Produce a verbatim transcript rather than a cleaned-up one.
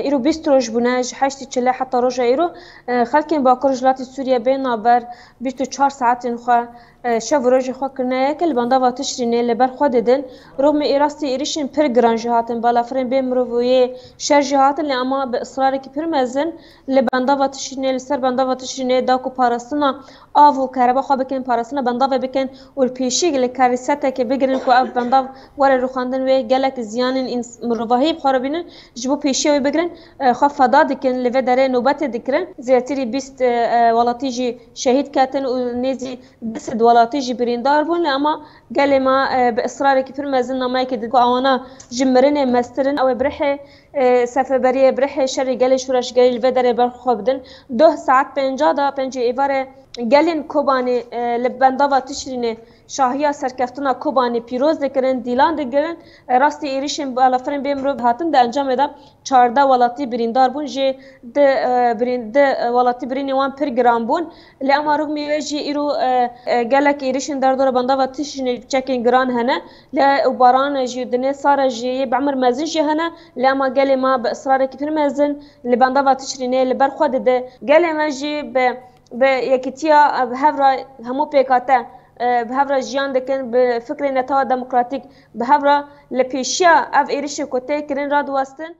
Îro bîst roj bûne, ji heştê çile heta roja îro, e, xelkên Bakur ji latî Sûriye bê navber bîst û çar saetên xwe, e, şev û rojê xwe kirine yek li bendava Tişrînê li ber xwe didin. Rûxmê ê rastî êrişên pir giran jî hatin, balafirên bê miroviyê şer jî hatin, lê ema bi israrekî pir mezin li bendava Tişrînê, li ser bendava Tişrînê da ku parastina av û kereba xwe bikin, parastina bendavê bikin û li pêşî li kerîsetekê bigirin ku ev bendav were rûxandin wê gelek ziyanên ins-, mirovahî bi xwe re bînin, ji bo pêşiya wê bigirin, e, xwe feda dikin, li vê derê nobetê dikirin. Zêdetirî bîst, e, e, welatî jî şehîd ketin û nêzî du sed welatî jî birîndar bûn, lê ema gelê me, e, bi israrekî pir mezin nameyekê didin ku awana ji mirinê mestir in, ew ê birihê, e, seferberiyê, birihê şerê gelê şoreşgerî li vê derê ber xwe bidin. Doh saet pênca da, pêncê êvarê gelên Kobanê, e, li bendava Tişrînê şahiya serkeftina Kobanê pîroz dikirin, dîlan digirin. E, rastî êrişên balafirên bê mirov hatin, di encamê de çardeh welatî birîndar bûn, jê du, e, birîn-, du, e, welatî birînê wan pir giran bûn. Lê ema rûxmê wê jî îro, e, e, gelek êrişên derdora bendava Tişrînê çekên giran hene. Lê û baran jî, dinê sare jî yê bi emir mezin jî hene. Lê ema gelê me bi israrekî pir mezin li bendava Tişrînê li ber xwe dide. Gelê me jî bi, bi yekîtiya, e, bi hev re hemû pêkate, e, bi hev re jiyan dikin, bi fikrê netewa demokratîk bi hev re li pêşiya ev êrişê ku tê kirin radiwestin.